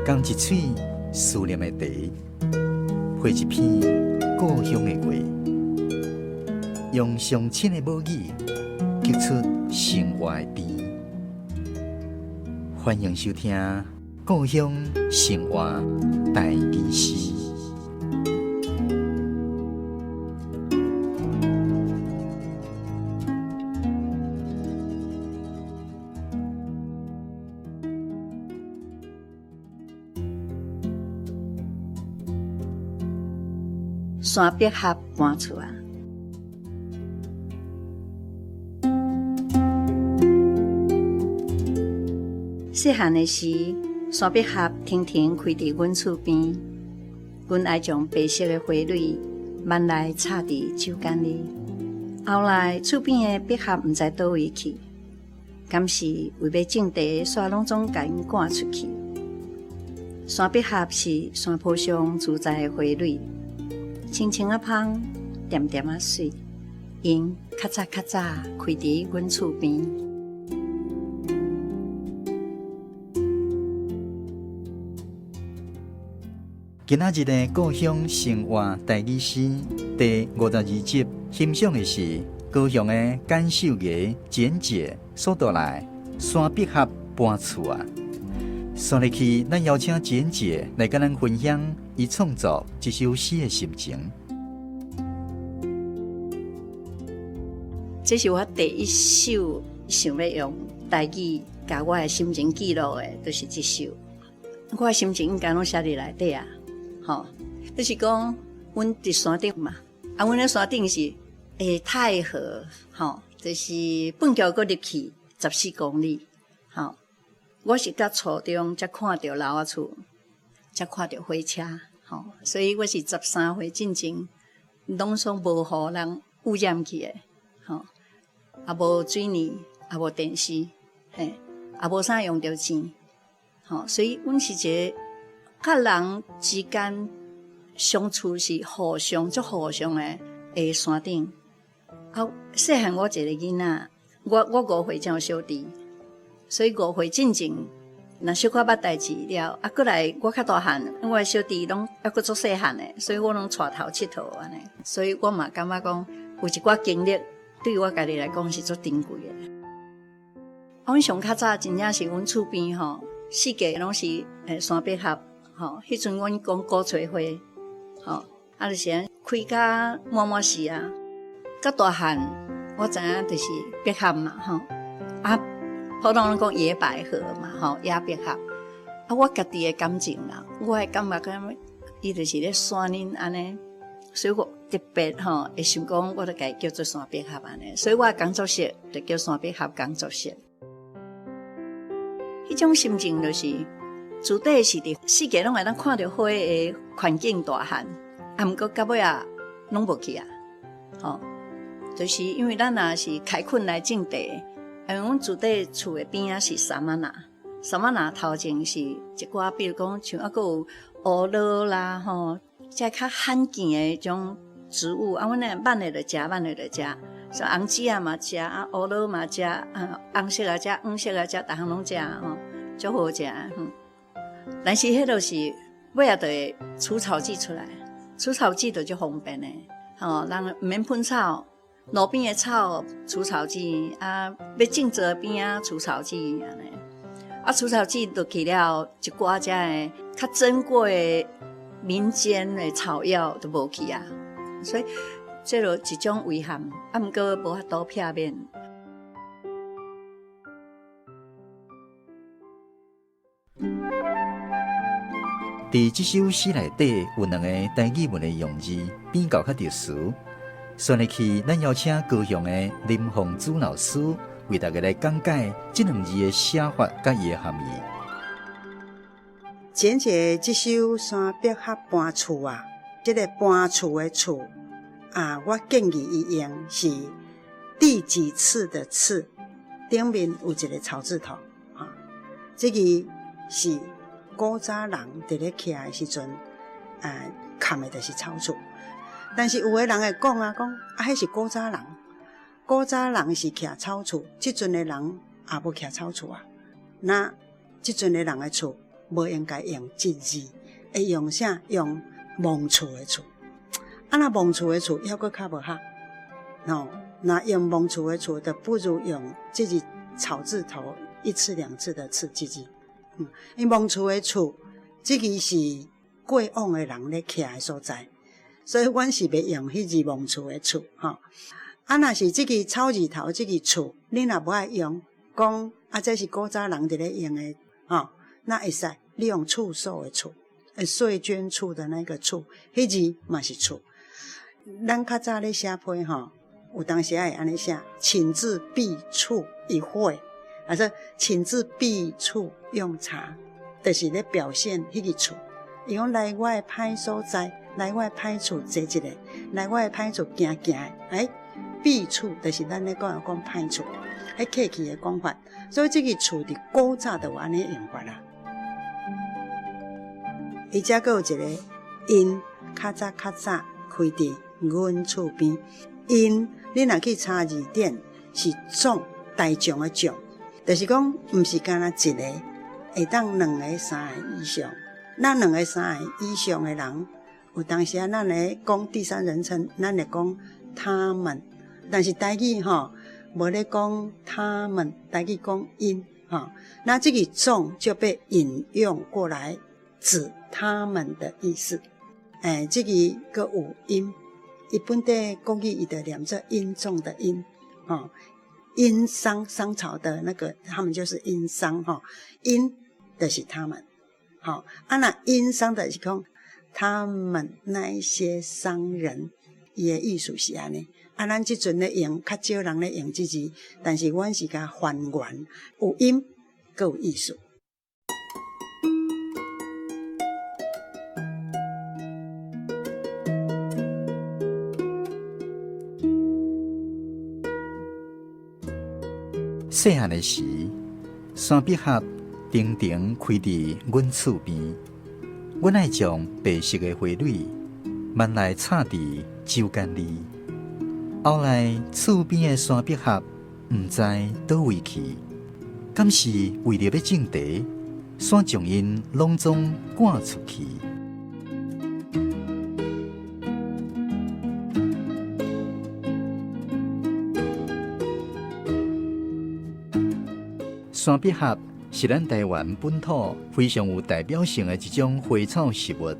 仝一喙思念的茶，配一篇故乡的话，用上亲的母语，激出生活的甜。欢迎收听《故乡生活台语诗》。山百合搬厝啊！细汉的时，山百合停停开伫阮厝边，阮爱将白色的花蕊挽来插伫手绢里。后来厝边的百合毋知佗位去，敢是为欲种茶，煞拢总共𪜶赶出去。山百合是山坡上自在的花蕊。青青仔芳，恬恬仔媠，𪜶较早较早开伫阮厝边。今仔日的故乡生活台语诗第52集，欣赏的是高雄的简秀娥简姐所带来《山百合搬厝啊》。煞落去，咱邀请简姐来佮咱分享伊创作这首诗的心情。这是我第一首想欲用台语共我的心情记录的，就是这首。我的心情应该拢写伫内底啊，吼，就是讲，阮伫山顶嘛，啊，阮咧山顶是太和，吼，就是畚桥阁入去14公里，吼。我是佮初中才看著楼仔厝，才看著火车，吼，所以我是13岁进前，拢总无予人污染去的，吼，也无水泥，也无电视，嘿，也无啥用著钱，吼，所以阮是一个佮人之间相处是互相足互相的的山顶。啊，细汉我一个囡仔，我5岁才有小弟。所以5岁进前，若小可捌代志了，啊，阁来我较大汉，我的小弟拢犹阁足细汉的，所以我拢𤆬头𨑨迌按呢。所以我嘛感觉讲，有一寡经历对我家己来讲是足珍贵的。啊，阮上较早真正是阮厝边吼，四界拢是山百合吼，彼阵阮讲鼓吹花吼，啊，就是按开甲满满是啊。较大汉我知影就是百合嘛吼，啊。普通人讲野百合嘛，吼，野百合。啊，我家己的感情啦，我的感觉讲，伊就是咧山恁按呢，所以我特别吼会想讲，我就共伊叫做山百合按呢。所以我的工作室就叫山百合工作室。彼种心情就是，自底是伫四界拢会当看著花的环境大汉，啊，毋过到尾仔拢无去啊，吼，就是因为咱若是开垦来种地。因为阮厝底厝的边仔是山仔那，山仔那头前是一寡，比如讲像犹阁有乌罗啦吼，这较罕见的种植物啊，阮咧挽的就食，挽的就食，像红籽仔嘛食，啊乌罗嘛食，啊红色也食，黄色也食，逐项拢食吼，足好食。但是彼就是尾仔就会除草剂出来，除草剂就足方便的，吼，人毋免喷草。路边的草除草剂啊，欲种植边仔除草剂按呢，啊除草剂落去了，一寡遮的较珍贵的民间的草药都无去啊，所以这就一种遗憾，啊毋过无法度避免。伫这首诗内底有两个台语文的用字，比较较特殊。煞落去，咱邀请高雄的林凤珠老师为大家来讲解这两字的写法佮伊的含义。简姐这首《山百合搬厝啊》，这个搬厝的厝啊，我建议伊用是第几次的次，顶面有一个草字头啊。这个是古早人伫咧徛的时阵，啊，崁的就是草厝。但是有的人会讲啊，讲啊，彼是古早人，古早人是徛草厝，这阵的人也无徛草厝啊。那这阵的人的厝無應該用這字，會用啥？用望厝的厝。啊，若望厝的厝，猶閣較無合。哦，若用望厝的厝，就不如用這字草字頭一次兩次的次這字。因望厝的厝，這个是過往的人咧徛的所在，所以阮是袂用彼字望厝的厝，吼。啊，若是這个草字頭這个厝，你若無愛用，講啊，這是古早人佇咧用的，吼，那會使你用處所的處，稅捐處的那個處，彼字嘛是厝。咱較早咧寫批吼，有當時仔會按呢寫，請至敝處一會，還是請至敝處用茶，就是咧表現彼個厝。伊講來我的歹所在，來我的歹厝坐一下，來我的歹厝行行，欸，敝處就是咱咧講講歹厝，彼客氣的講法。所以這个厝佇古早就有按呢用法啦。伊遮閣有一个𪜶較早較早開佇阮厝邊，𪜶你若去查字典是眾大眾的眾，就是講毋是干焦一个，會當兩个、三个以上。那兩个、三个以上的人，有當時啊，咱咧講第三人稱，咱會講他們，但是台語吼無咧講他們，台語講𪜶吼。那這个眾就被引用過來指他們的意思。欸，這个閣有音，伊本底國語伊就念做殷重的殷，吼，殷商商朝的那個，他們就是殷商吼，殷就是他們。吼，啊，若殷商就是講他們那一些商人，伊的意思是按呢。啊，咱這陣咧用，較少人咧用這字，但是阮是共還原，有音，閣有意思。細漢的時，山百合亭亭開佇阮厝邊，阮愛將白色的花蕊挽來插佇酒罈裡。後來厝邊的山百合毋知佗位去，敢是為著欲種茶，煞將𪜶攏總趕出去。山百合是咱台灣本土非常有代表性的一種花草植物。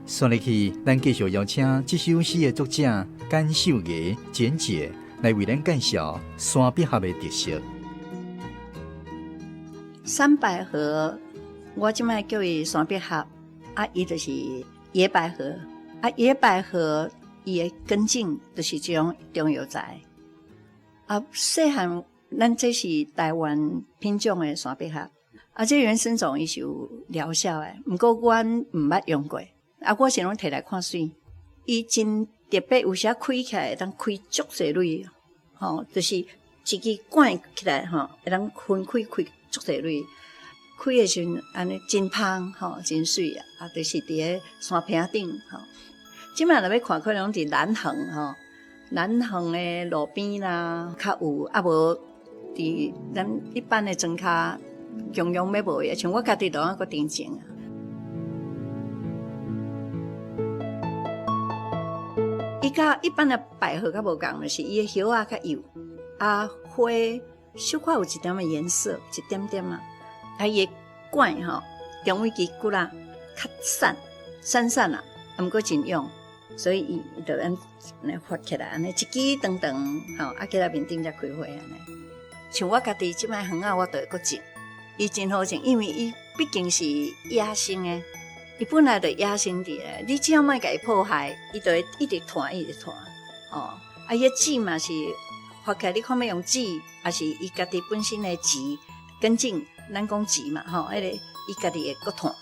紲落去，咱繼續邀請這首詩的作者簡秀娥簡姐來為咱介紹山百合的特色。山百合，我這擺叫伊山百合，啊，伊就是野百合，啊，野百合伊的根莖就是這種中藥材。啊，細漢咱這是台灣品種的山百合，啊，這原生種伊是有療效的，毋過阮毋捌用過。啊，我是攏提來看媠，伊真特別，有時開起來會當開足濟蕊，吼，就是一支管起來吼，會當分開開足濟蕊。開的時陣按呢真芳吼，真媠啊！啊，就是佇个山坪頂吼。這擺若欲看，可能攏佇南橫吼，南橫的路邊啦，較有啊無佇咱一般的莊跤，強強欲無的，像我家己都猶閣佇種啊。伊佮一般的百合較無仝，就是伊的葉仔較幼，啊花小可有一點仔顏色，一點點啊。啊，伊的管吼，中尾枝骨仔較散，散散啊，啊毋過真勇，所以伊就按呢發起來，按呢一支長長吼，啊起來面頂才開花按呢。像我家己這擺園仔，我就會閣種，伊真好種，因為伊畢竟是野生的，伊本來就野生佇咧，你只要莫共伊破壞，伊就會一直傳，一直傳，哦。啊，伊的籽嘛是發起來，你看欲用籽，抑是伊家己本身的籽根莖，咱講籽嘛，吼，彼個伊家己會閣傳。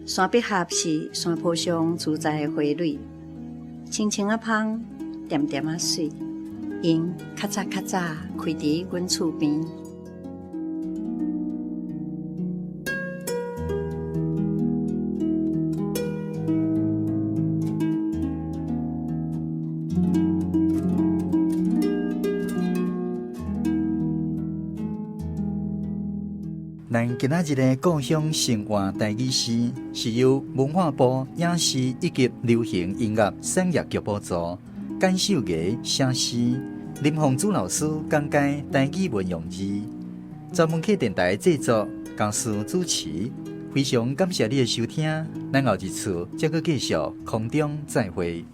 山百合是山坡上自在的花蕊，青青仔芳，恬恬仔媠，𪜶較早較早開佇阮厝邊。咱今仔日的故鄉生活台語詩，是由文化部影視以及流行音樂產業局補助，簡秀娥寫詩，林鳳珠老師講解台語文用字，專門客電台製作，江師主持。非常感謝你的收聽，咱後一次再閣繼續空中再會。